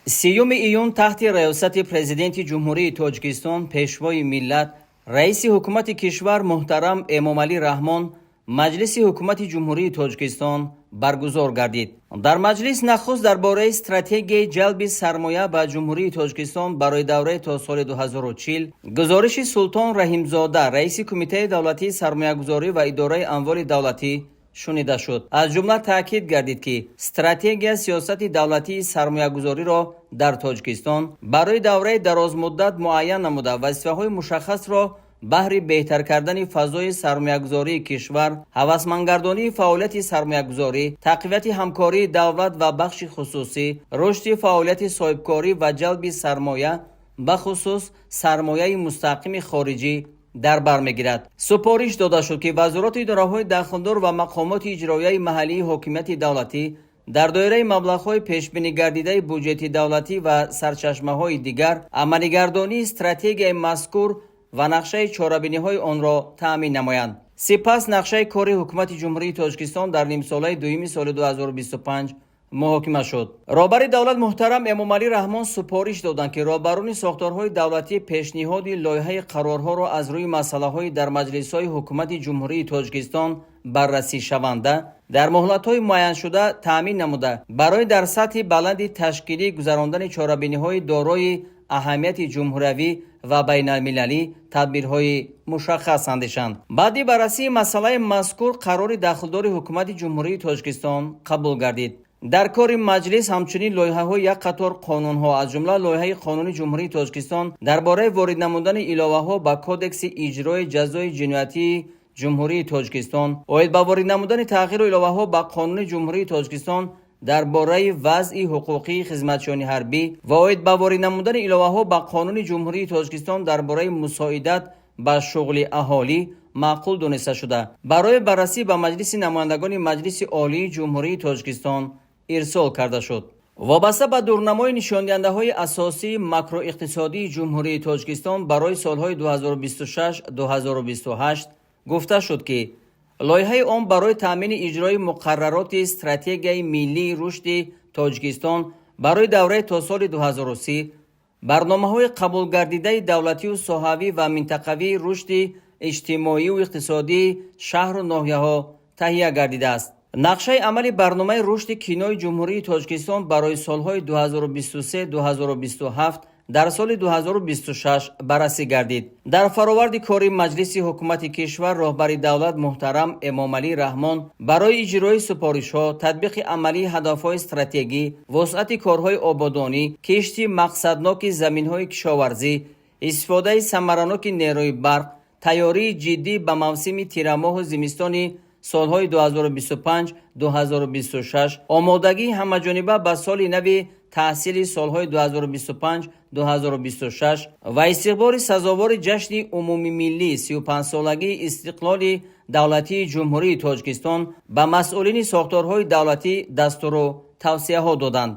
30 июн таҳти раёсати Президенти Ҷумҳурии Тоҷикистон, Пешвои миллат, Раиси Ҳукумати кишвар муҳтарам Эмомалӣ Раҳмон Маҷлиси Ҳукумати Ҷумҳурии Тоҷикистон баргузор гардид. Дар маҷлис нахуст дар бораи стратегияи ҷалби сармоя ба Ҷумҳурии Тоҷикистон барои давраи то соли 2040 гузориши Султон Раҳимзода, раиси Кумитаи давлатии сармоягузорӣ ва идораи амволи давлатӣ, шунида шуд. Аз ҷумла таъкид гардид, ки стратегия сиёсати давлатии сармоягузориро дар Тоҷикистон барои давраи дарозмуддат муайян намуда, вазифаҳои мушаххасро баҳри беҳтар кардани фазои сармоягузории кишвар, ҳавасмандгардонии фаъолияти сармоягузорӣ, тақвияти ҳамкории давлат ва бахши хусусӣ, рушди фаъолияти соҳибкорӣ ва ҷалби сармоя, бахусус сармояи мустақими хориҷӣ, дар бар мегирад. Супориш дода шуд, ки вазорату идораҳои дахлдор ва мақомоти иҷроияи маҳаллии ҳокимияти давлатӣ дар доираи маблағҳои пешбинигардидаи буҷети давлатӣ ва сарчашмаҳои дигар амалигардонии стратегияи мазкур ва нақшаи чорабиниҳои онро таъмин намоянд. Сипас нақшаи кори Ҳукумати Ҷумҳурии Тоҷикистон дар нимсолаи дуюми соли 2025 муҳокима шуд. Роҳбари давлат муҳтарам Эмомалӣ Раҳмон супориш доданд, ки роҳбарони сохторҳои давлатӣ пешниҳоди лоиҳаи қарорҳоро аз рӯи масъалаҳои дар маҷлисҳои Ҳукумати Ҷумҳурии Тоҷикистон баррасӣшаванда дар муҳлатҳои муайяншуда таъмин намуда, барои дар сатҳи баланди ташкилӣ гузарондани чорабиниҳои дорои аҳамияти ҷумҳуриявӣ ва байналмилалӣ тадбирҳои мушаххас андешанд. Баъди баррасии масъалаи мазкур қарори дахлдори Ҳукумати Ҷумҳурии Тоҷикистон қабул гардид. Дар кори маҷлис ҳамчунин лоиҳаҳои як қатор қонунҳо, аз ҷумла лоиҳаи қонуни Ҷумҳурии Тоҷикистон дар бораи ворид намудани иловаҳо ба Кодекси иҷрои ҷазои ҷиноятии Ҷумҳурии Тоҷикистон, оид ба ворид намудани тағйиру иловаҳо ба Қонуни Ҷумҳурии Тоҷикистон дар бораи вазъи ҳуқуқии хизматчиёни ҳарбӣ ва оид ба ворид намудани иловаҳо ба Қонуни Ҷумҳурии Тоҷикистон дар бораи мусоидат ба шуғли аҳолӣ маъқул дониста шуда, барои баррасӣ ба Маҷлиси намояндагони Маҷлиси Олии Ҷумҳурии Тоҷикистон ирсол карда шуд. Вобаста ба дурнамои нишондиҳандаҳои асосии макроиқтисодии Ҷумҳурии Тоҷикистон барои солҳои 2026-2028 гуфта шуд, ки лоиҳаи он барои таъмини иҷрои муқаррароти Стратегияи миллии рушди Тоҷикистон барои давраи то соли 2030, барномаҳои қабулгардидаи давлатию соҳавӣ ва минтақавии рушди иҷтимоию иқтисодии шаҳру ноҳияҳо таҳия гардидааст. Нақшаи амали барномаи рушди кинои Ҷумҳурии Тоҷикистон барои солҳои 2023-2027 дар соли 2026 баррасӣ гардид. Дар фароварди кори маҷлиси ҳукумати кишвар роҳбари давлат муҳтарам Эмомалӣ Раҳмон барои иҷрои супоришҳо, татбиқи амалии ҳадафҳои стратегӣ, вусъати корҳои ободонӣ, кишти мақсадноки заминҳои кишоварзӣ, истифодаи самараноки нерӯи барқ, тайёрии ҷиддӣ ба мавсими тирамоҳу зимистони солҳои 2025-2026, омодагии ҳамаҷониба ба соли нави таҳсили солҳои 2025-2026 ва истиқболи сазовори ҷашни умумимиллӣ, 35-солагии истиқлоли давлатии Ҷумҳурии Тоҷикистон ба масъулини сохторҳои давлатӣ дастуру тавсияҳо доданд.